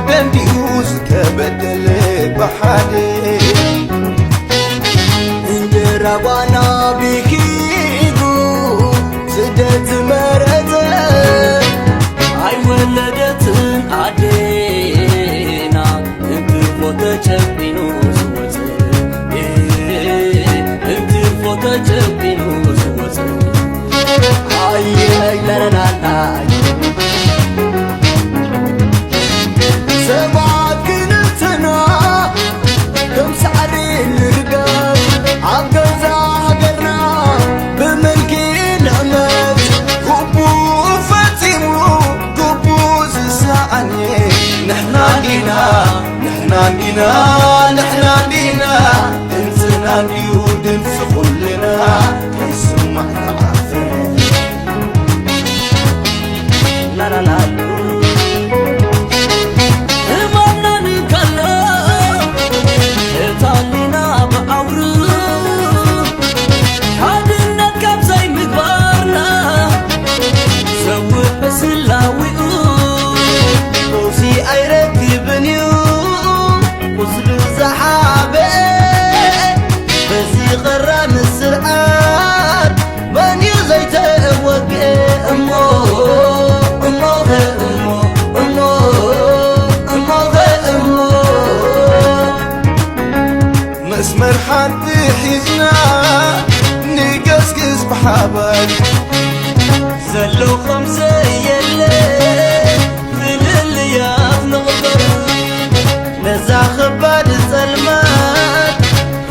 ደንዲኡ ዝተበደለ ብሓደ እንጀራ ባና ቢኪሉ ስደት ዝመረጸ ኣይወለደትን ኣዴና እንትርፎ ተጨቂኑ ዝወፀ እንትርፎ ተጨቂኑ ዝወፀ ኣየይ ለለላላይ ሰባት ክንትና ከም ሳዕሪ ንርገፍ ኣብ ገዛ ሃገርና ብምልኪ ንዕመት ግቡእ ፈጺሙ ግቡእ ዝሰኣነ ንሕና ዲና ንሕና ዲና ንሕና ዲና ድምፅና ድዩ ድምፂ ኩልና ይስማዕ ተዓፈ ላላላ ህማምና ንከሎ እታ ሊና ብኣውሩ ሓድነት ካብ ዘይምግባርና ዘውዕ ስላዊኡ ቁሲ ኣይረክብን እዩ ቁስሉ ዝሓበ በዚ ቐራን ስርዓት መን እዩ ዘይተወግአ እሞ እሞ ኸ እሞ እሞ እሞ ኸ እሞ መስመር ሓንቲ ሒዝና ንገስግስ ብሓባር ዘሎ ከም ዘየለ ፍልልያት ንቕበር ነዛ ኸባድ ጸልማት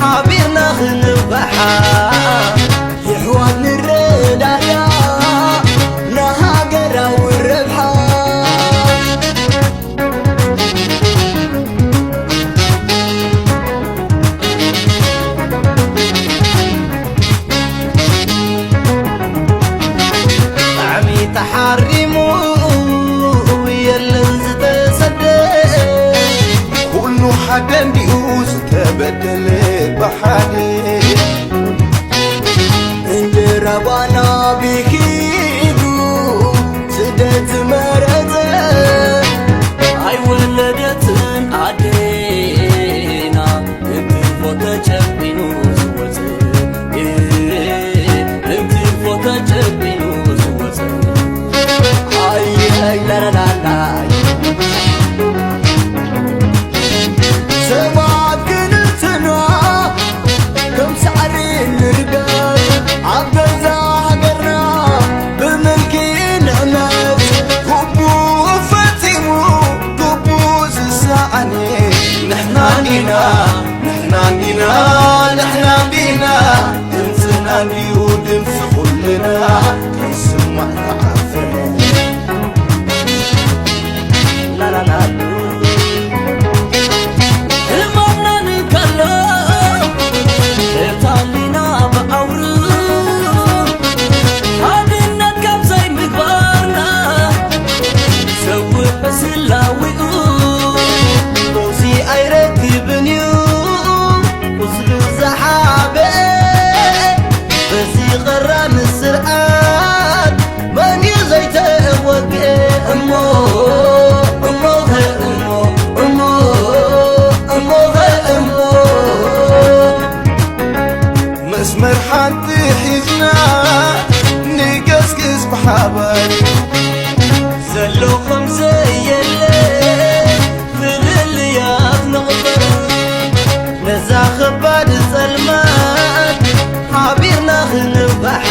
ሓቢርና ክንበሓ የሕዋት ንረዳዳ ንሃገራዊ ረብሓ ጣዕሚ ተሓሪሙ የለን ዝተሰደ ኩሉ ሓደ እንዲኡ ዝተበደለ ብሓደ እንጀራ ባና ቢኪዱ ስደት ዝመረጸ ኣይወለደትን ኣዴና እንትርፎ ተጨቂኑ ዝወፅእ እንትርፎ ተጨቂኑ ዝወፅእ ኣየይ ለረዳዳይ ሰባት ክንትና ከም ሳዕሪ ንርገፍ ኣብ ገዛ ሃገርና ብምልኪ ንዕመት ግቡእ ፈጺሙ ግቡእ ዝሰኣነ ንሕና እንዲና ንሕና እንዲና ንሕና እንዲና ድምፅና እንዲዩ ድምፂ ኩልና ይስማዕ ተዓፈ ላላላ ህማምና ንከሎ እታ ሊና ብኣውሩ ሓድነት ካብ ዘይምግባርና ዘውዕ ስላዊኡ ቁሲ ኣይረክብን እዩ ቁስሉ ዝሓበ በዚ ቐራን ስርዓት መን እዩ ዘይተወግአ እሞ እሞ ኸ እሞ እሞ እሞ ኸ እሞ መስመር ሓንቲ ሒዝና ንገስግስ ብሓባር ዘሎ ከም ዘየለ ፍልልያት ንቕበር ነዛ ኸባድ ጸልማት ሓቢርና ክንበሓ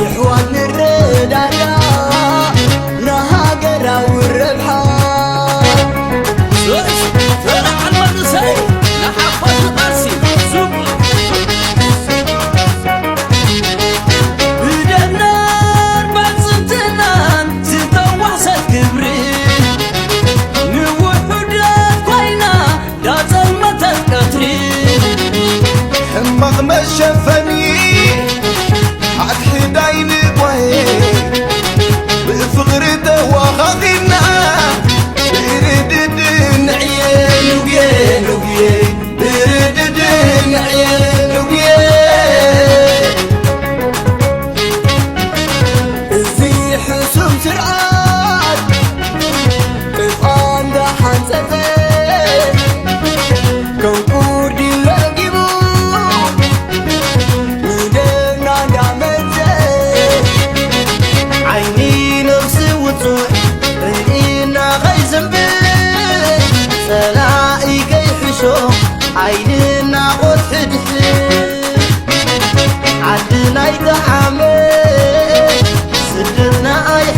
የሕዋት ንረዳዳ ንሃገራዊ ረብሓ ሶስ ተራ ዓልባ ንሰይ ንሓፋሽ ቃልሲ ዙብ ብደምና ኣርባ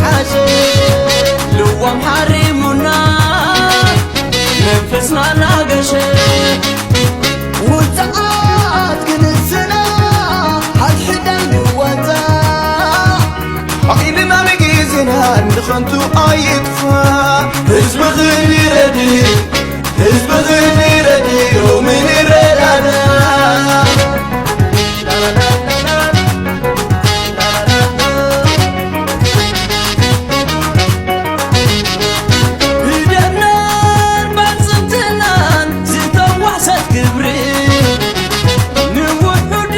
ሓሸ። ልዋም ሓሪሙና መንፈስና ናገሸ። ውፅዓት ክንስና ሓድሕዳይ ንዋፃእ። ሓይልና ንግዜና ንኸንቱ ኣይጥፋእ። ህዝቢ ክንረድእ፣ ህዝቢ ክንረድእ ሎሚ ንረዳዳእ። ብደምናን ባጽንትናን ዝተዋሕሰት ክብሪ፣ ንውሑዳት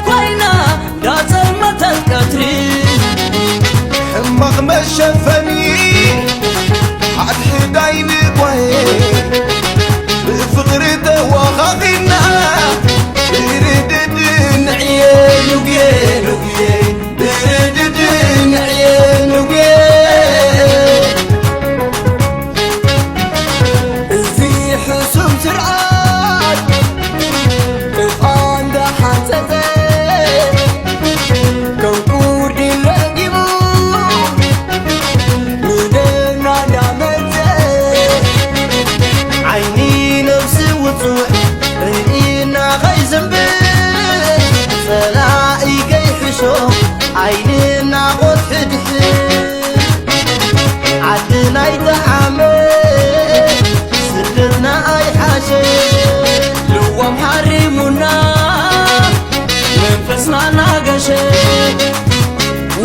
ኮይና እንዳጸልመተት ቀትሪ። ሕማቕ መሸፈኒ ሓድሕዳይ ንጓየ፣ ብፍቕሪ ተዋኻኺና ብርድድ ንዕየ ንጉየ ንጉየ። ብርድድ ንዕየ ንጉየ። እዚ ሕሱም ስርዓት ጥፍኣ እንዳሓንጸጸ፣ ከም ቁርዲ ለጊቡ ንደምና እንዳመጸ፣ ዓይኒ ነብሲ ውጹዕ ርእና ከይዘንብል፣ ጸላኢ ከይሕሾ ዓይንና ቆትሒ ድሕር። ዓድና ኣይጠዓመ፣ ስደትና ኣይሓሸ። ልዋም ሓሪሙና መንፈስና ናገሸ።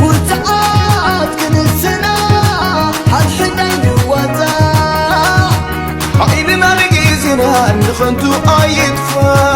ውፅዓት ክንስና ሓድሕዳይ ንዋፃእ። ሓይልና ንግዜና ንኸንቱ ኣይጥፋእ።